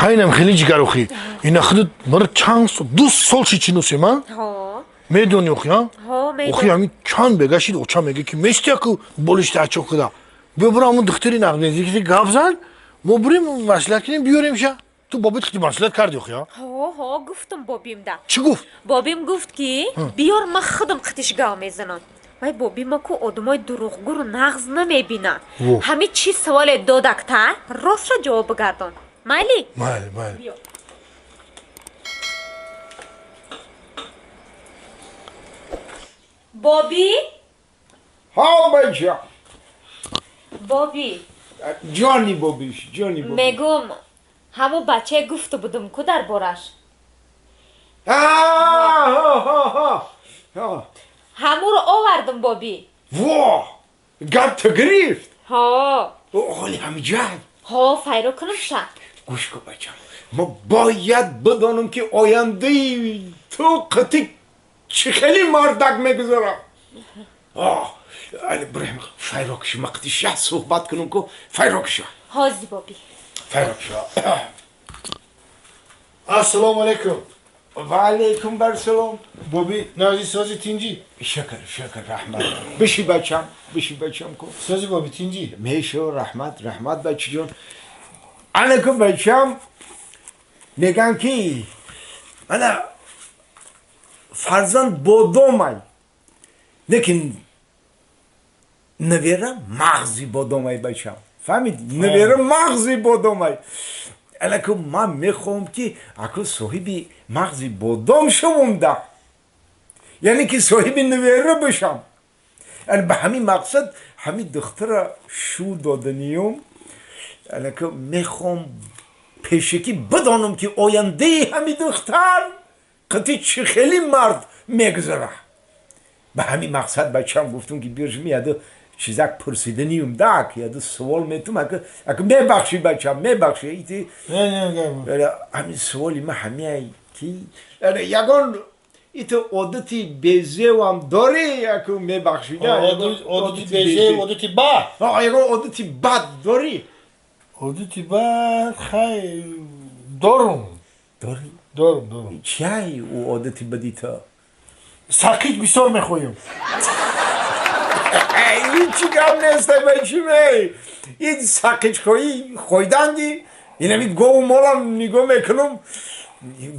Хайнам хеле ҷигар охи. Ина худат мара чанд сол, 2 сол ши чиносем, а? Ҳо. Медони охи, а? Ҳо, медонам. Охи, ҳамин чанд бегашид, оча мега ки мести яку болишти ачо куда. Биё бура ҳамун духтари нағмезики гап зан, мо бурем маслиҳат кунем, биёремша. Ту бобит хити маслиҳат карди охи, а? Ҳо, ҳо, гуфтам бобимда. Чӣ гуфт? Бобим гуфт ки биёр, ман худам қитиш гав мезанам. Вай бобима ку одамои дурӯғгӯру нағз намебинад. Во. Ҳами чӣ саволе додакта, ростро ҷавоб бигардон. Майли? Майли, майли. Биё. Боби? Ҳо, бача. Боби. Ҷони бобиш, ҷони бобиш. Мегум, ҳамун бачае гуфта будум ку дар бораш. Ҳо. Ҳамуро овардум, боби. Во, гап ту гирифт. Ҳо. Ҳоли ҳамиҷай? Ҳо, файро кунумша. Гӯш кун, бачам, мо бояд бидонам ки ояндаи ту қити чӣ хеле мардак мегузарам. Али бирем, файро киши, ма қити ша суҳбат кунам ку, файро киша. Ҳози, боби. Файро киша. Ассалому алайкум. Ва алайкум барсалом. Боби, нази, сози, тинҷӣ? Шакр, шакр, раҳмат. Биши, бачам, биши, бачам ку. Сози, боби, тинҷӣ? Мешо, раҳмат, раҳмат, бачаҷон. Анаку, бачам, меган ки ана фарзанд бодомай, лекин навера мағзи бодомай, бачам, фаҳмид? Навера мағзи бодомай. Анаку ман мехоҳам ки аку соҳиби мағзи бодом шавам да, яъне ки соҳиби навера бошам. Ани ба ҳамин мақсад ҳамин духтара шу доданиюм. Анаку мехоҳам пешакӣ бидонам ки ояндаи ҳамин духтар қити чӣ хеле мард мегузара. Ба ҳамин мақсад, бачам, гуфтум ки биржми яду чизак пурсиданиюм дак, яду савол метум, аку мебахшӣ, бачам, мебахшӣ ити. Не, не, не. Ҳамин саволи ма ҳамяй ки ягон ито одати безевам дорӣ, аку мебахшӣ? Одати безев, одати бад? Ягон одати бад дорӣ? Одати бад, хай, дорум. Дорӣ? Дорум, дорум. Чиай ӯ одати бади то? Сақиҷ бисёр мехоҳем. Ҳичи гап нест, бачиме, ин сақиҷхоӣ хойданди инами гову молам нигоҳ мекунам,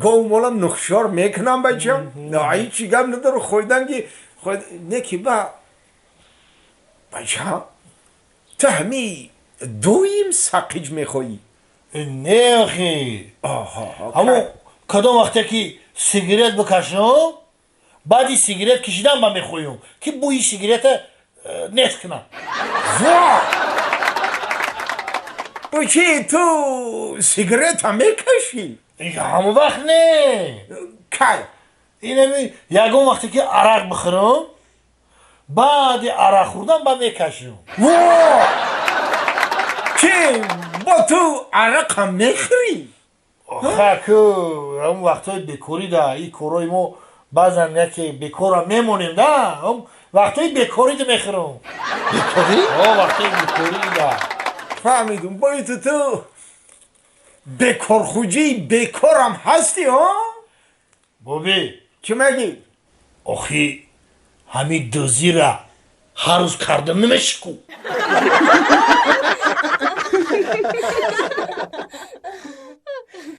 гову молам нухшор мекунам, бачам, ҳичи гап надору хойданги не ки ба бачам, ту ҳами доим сақиҷ мехоҳӣ? Не, охи, ҳамун кадом вақте ки сигарет бикашам, баъди сигарет кашидан ман мехоҳем ки бӯи сигарета нест кунам. Во, бо чи ту сигарета мекашӣ? Ҳамон вақт не. Кай? Инами ягон вақте ки арақ бихӯрам, баъди арақ хӯрдан ба мекашам. Во, чи бо ту арақам мехӯрӣ? Хаку ҳамон вақтҳои бекорӣ да, ин корҳои мо баъзан яке бекорам мемонем да, вақтҳои бекорӣ да мехӯрам. Бекорӣ? О, вақтҳои бекорӣ да. Фаҳмидум, бо ту ту бекорхуҷии бекорам ҳастӣ, о? Боби. Чӣ мегӣ? Охи, ҳамин дузира ҳар рӯз карда намешику.